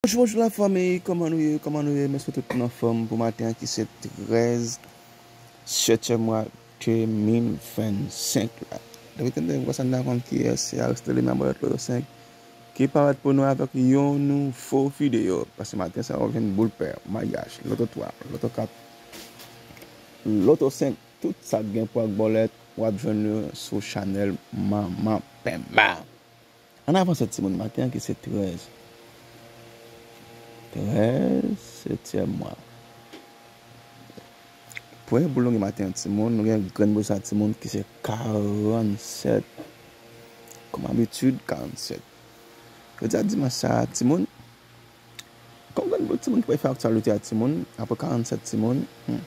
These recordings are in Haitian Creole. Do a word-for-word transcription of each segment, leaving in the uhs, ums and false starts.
Bonjou, bonjou la fanmi, kòman nou ye, kòman nou ye? M espere tout moun anfòm pou maten an ki se trèz setyèm mwa de mil vennsenk la. Depi tande vwa sa n a konn kiyès, se Aristide Limabòlèt Loto senk ki parèt pou nou avèk yon nouvo videyo. Paske maten sa yo jwenn boul pè, maryaj, loto twa, loto kat, loto senk, tout sa k gen pou ak bòlèt, w ap jwenn yo sou chanèl Manman Penba. Ann avanse timoun, maten an ki se trèz. Trèz, setyèm mwa. Premye boul nou gen maten an timoun, nou gen grenn boul sa timoun ki se karannsèt. Kòm abitid, karannsèt. Jodi a dimanch sa a timoun, kòm grenn boul timoun ki pral fè aktyalite a timoun, apre karannsèt timoun, hmm,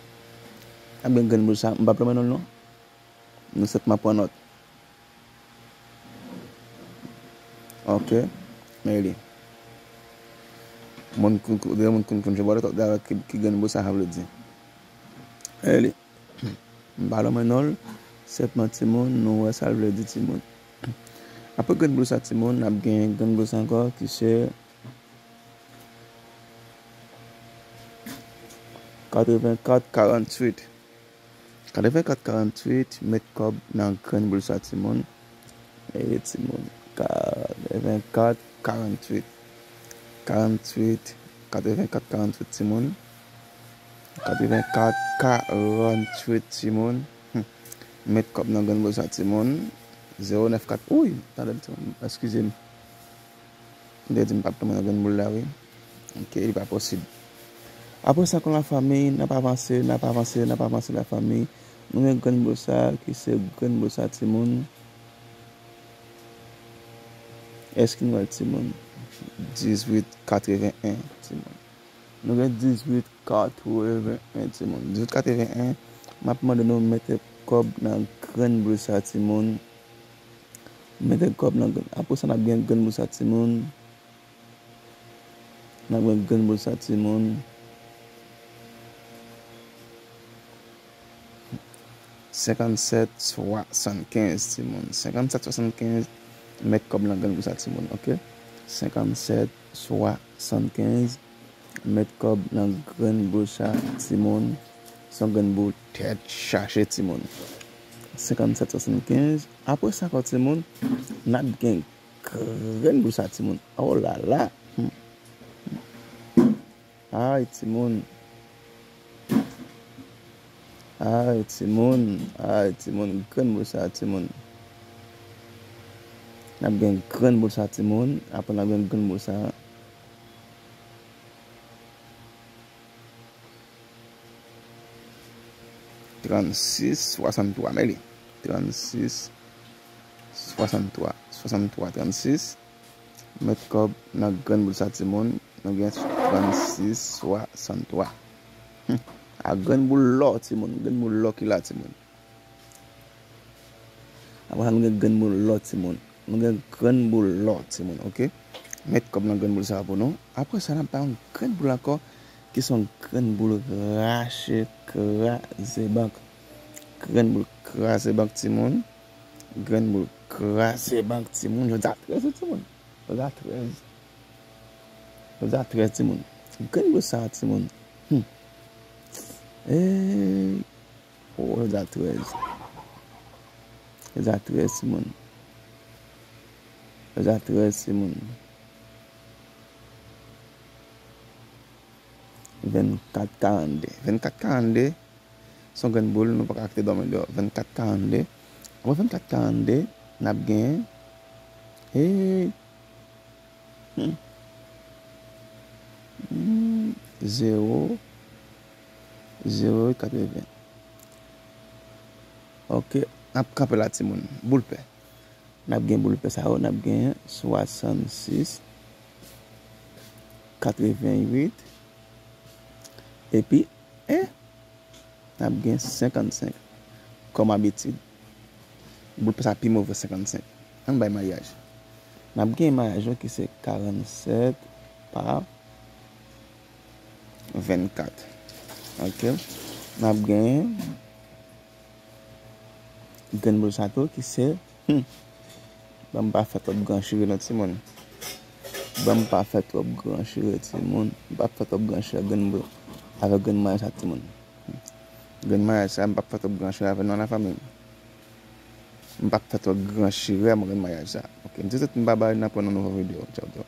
ap gen grenn boul sa, m p ap lonmen non l non. Nou senpman pran nòt. Ok. Men li. Moun koun koun, moun koun koun, je bòlèt, ki, ki grenn boul sa vle di. Men li. M pa lonmen non l. Senpman timoun, nou wè sa l vle di timoun. Apre grenn boul sa timoun, n ap gen grenn boul sa ankò ki se katrevenkat karanntuit. Katrevenkat karanntuit, met kòb nan grenn boul sa timoun. E timoun. Katrevenkat karanntuit. Karanntuit, katrevenkat karanntuit timoun. Katrevenkat karanntuit timoun. Hmm. Met kòb nan grenn boul sa timoun. Zewo nèf kat. Wi, tande m timoun. Eskize m. M te di m p ap tonbe nan grenn boul la, wi. Ok, li pa posib. Apre sa, kon lafanmi, n ap avanse, n ap avanse, n ap avanse lafanmi. Nou gen grenn boul sa, ki se grenn boul sa, timoun. Èske nou wè l, timoun? Dizwit katreven en, timoun. Nou gen dizwit katreven en, timoun. Dizwit katreven en, m ap mande nou mete kòb nan grenn boul sa, timoun. Mete kòb nan grenn. Apre sa, n ap gen grenn boul sa, timoun. N ap gen grenn boul sa, timoun. Senkannsèt swasannkenz, timoun. Senkannsèt swasannkenz, met kòb nan grenn boul sa, timoun, ok? Senkannsèt swasannkenz, met kòb nan grenn boul sa, timoun. Se yon grenn boul tèt chaje, timoun. Senkannsèt swasannkenz. Apre sa ankò, timoun, n ap gen grenn boul sa, timoun. Oh la la. Hmm. Ay, timoun. Ay, timoun. Ay, timoun. Grenn boul sa, timoun. N ap gen grenn boul sa, timoun. Apre n ap gen grenn boul sa. Trannsis swasanntwa, men li. Trannsis swasanntwa. Swasanntwa, trannsis. Met kòb nan grenn boul sa, timoun. Nou gen trannsis swasanntwa. Hmm. A grenn boul lò, timoun. Grenn boul lò ki la, timoun. Apre sa, nou gen grenn boul lò, timoun. Nou gen grenn boul lò, timoun, ok? Met kòb nan grenn boul sa a pou nou. Apre sa, n ap bay yon grenn boul ankò, ki se yon grenn boul rache, kraze bank. Grenn boul kraze bank, timoun. Grenn boul kraze bank, timoun. Jodi a trèz, wi, timoun. Jodi a trèz. Jodi a trèz, timoun. Grenn boul sa a, timoun. Hmm. Ey. Oh, jodi a trèz. Jodi a trèz, timoun. Jodi a trèz, timoun. Vennkat karannde. Vennkat karannde, se yon grenn boul, nou pa ka kite dòmi deyò. Vennkat karannde. Apre vennkat karannde, n ap gen, hey, Hmm. Hmm. Zewo, zewo katreven. Ok, n ap kanpe la, timoun. Boul pè. N ap gen boul pè sa yo, n ap gen swasannsis, katrevenwit, epi, en, n ap gen senkannsenk. Kòm abitid, boul pè sa pi move, senkannsenk. Ann bay maryaj. N ap gen maryaj yo ki se karannsèt pa vennkat. Ok. N ap gen grenn boul sa tou ki se, hmm, ban m pa fè twòp gran chire non, timoun. Ban m pa fè twòp gran chire timoun. M p ap fè twòp gran chire grenn avèk grenn maryaj sa timoun. Grenn maryaj sa, m p ap fè twòp gran chire avè non lafanmi. M p ap fè twòp gran chire avèk grenn maryaj sa. Ok, m se tout m pa bay nan pran nan nouvo videyo. Tchaw, tchaw.